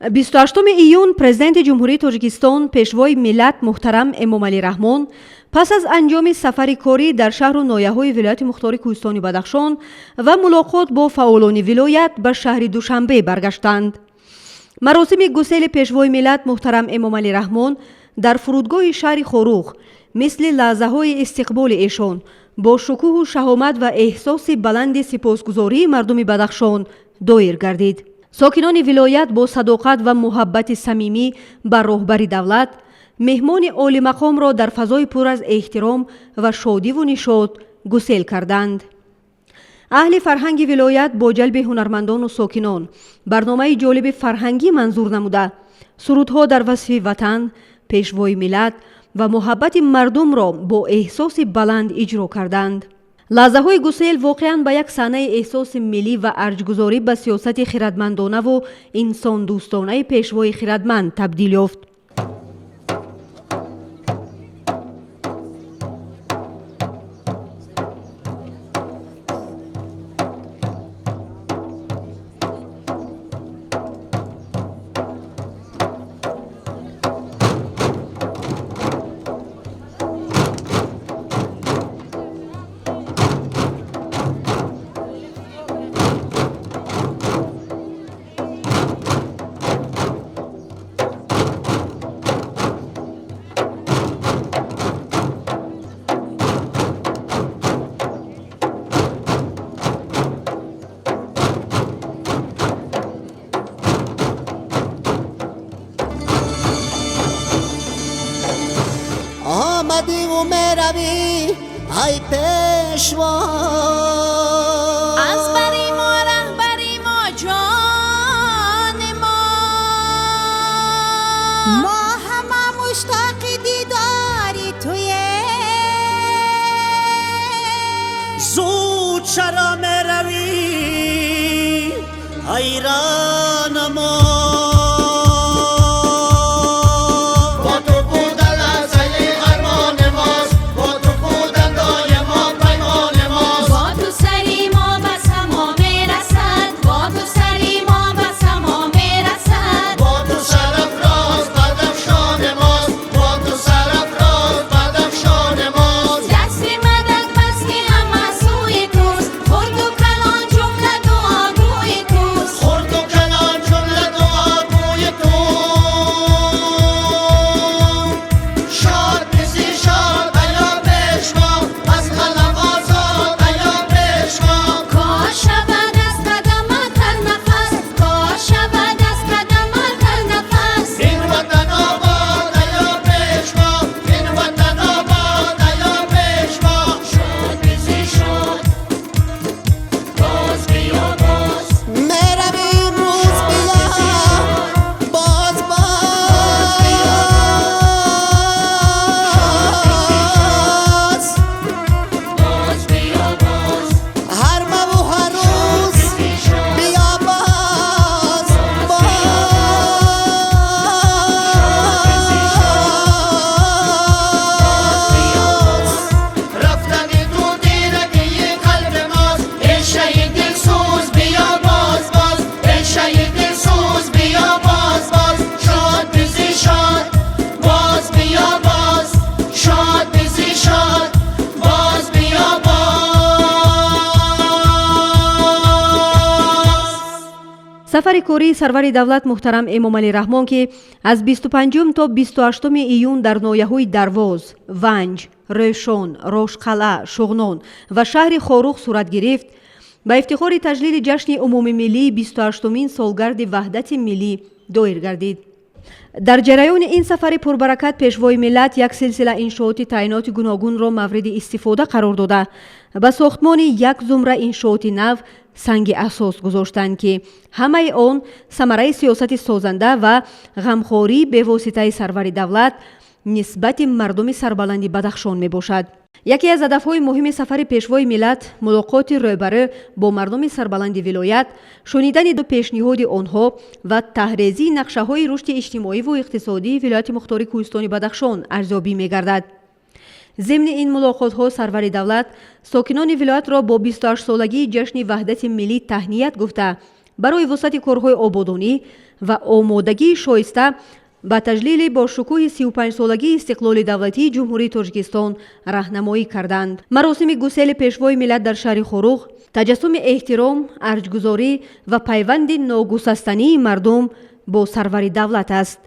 28 июн Президенти Ҷумҳурии Тоҷикистон, Пешвои миллат муҳтарам Эмомалӣ Раҳмон пас аз анҷоми сафари корӣ дар шаҳру ноҳияҳои вилояти мухтори Кӯҳистони Бадахшон ва мулоқот бо фаъолони вилоят ба шаҳри Душанбе баргаштанд. Маросими гусели Пешвои миллат муҳтарам Эмомалӣ Раҳмон дар фурудгоҳи шаҳри Хоруғ мисли лаҳзаҳои истиқболи эшон бо шукӯҳу шаҳомат ва эҳсоси баланди сипосгузории мардуми Бадахшон доир гардид. Сокинони вилоят бо садоқат ва муҳаббати самимӣ ба роҳбари давлат меҳмони олимақомро дар фазои пур аз эҳтиром ва шодиву нишот гусел карданд. Аҳли фарҳанги вилоят бо ҷалби ҳунармандону сокинон барномаи ҷолиби фарҳангӣ манзур намуда, сурудҳо дар васфи ватан, Пешвои миллат ва муҳаббати мардумро бо эҳсоси баланд иҷро карданд. Лаҳзаҳои гусел воқеан ба як саҳнаи эҳсоси миллӣ ва арҷгузорӣ ба сиёсати хирадмандонаву инсондӯстонаи Пешвои хирадманд табдил ёфт. Омадӣ у меравӣ, ай Пешво. Аз бари мо, раҳбари мо, ҷони мо. Мо ҳама муштоқи дидори туем. Зуд чаро меравӣ, ай роҳнамо? Бо ту будан лаҳзаи армони мост, бо ту будан доимо паймони мост. Бо ту сари мо ба само мерасад, бо ту сари мо ба само мерасад. Бо ту сарафроз Бадахшони мост, бо ту сарафроз Бадахшони мост. Дасти мадад басти ҳама сӯи туст, хурду калон ҷумла дуогӯи туст. Хурду калон ҷумла дуогӯи ту. Шод бизӣ, шод, аё Пешво, аз қалам озод, аё Пешво. Кош шавад аз қадамат ҳар нафас, кош шавад аз қадамат ҳар нафас. Ин ватан обод, аё Пешво, ин ватан обод, аё Пешво. Шод бизӣ, шод, боз биё, боз. Меравим, рӯз бия боз, боз. Боз биё, боз. Ҳар маву ҳар рӯз бия боз, боз. Рафтани ту тирагии қалби мост, эй шаҳид дилсӯз, биё боз, боз, эй шаҳид дилсӯз, биё боз, боз. Шод бизӣ, шод, боз биё, боз. Шод бизӣ, шод, боз биё, боз. Сафари кории сарвари давлат муҳтарам Эмомалӣ Раҳмон, ки аз 25 то 28 июн дар ноҳияҳои Дарвоз, Ванҷ, Рӯшон, Рошқалъа, Шуғнон ва шаҳри Хоруғ сурат гирифт, ба ифтихори таҷлили ҷашни умумимиллии 28-умин солгарди ваҳдати миллӣ доир гардид. Дар ҷараёни ин сафари пурбаракат Пешвои миллат як силсила иншооти таъиноти гуногунро мавриди истифода қарор дода, ба сохтмони як зумра иншооти нав санги асос гузоштанд, ки ҳамаи он самараи сиёсати созанда ва ғамхории бевоситаи сарвари давлат нисбати мардуми сарбаланди Бадахшон мебошад. Яке аз ҳадафҳои муҳими сафари Пешвои миллат мулоқоти рӯбарӯ бо мардуми сарбаланди вилоят, шунидани ду пешниҳоди онҳо ва таҳрезии нақшаҳои рушди иҷтимоиву иқтисодии вилояти мухтори Кӯҳистони Бадахшон арзёбӣ мегардад. Зимни ин мулоқотҳо сарвари давлат сокинони вилоятро бо 28-солагии ҷашни ваҳдати миллӣ таҳният гуфта, барои вусъати корҳои ободонӣ Ва омодагии шоиста ба таҷлили бошукӯҳи 35-солагии истиқлоли давлатии Ҷумҳурии Тоҷикистон раҳнамоӣ карданд. Маросими гусели Пешвои миллат дар шаҳри Хоруғ таҷассуми эҳтиром, арҷгузорӣ ва пайванди ногусастании мардум бо сарвари давлат аст.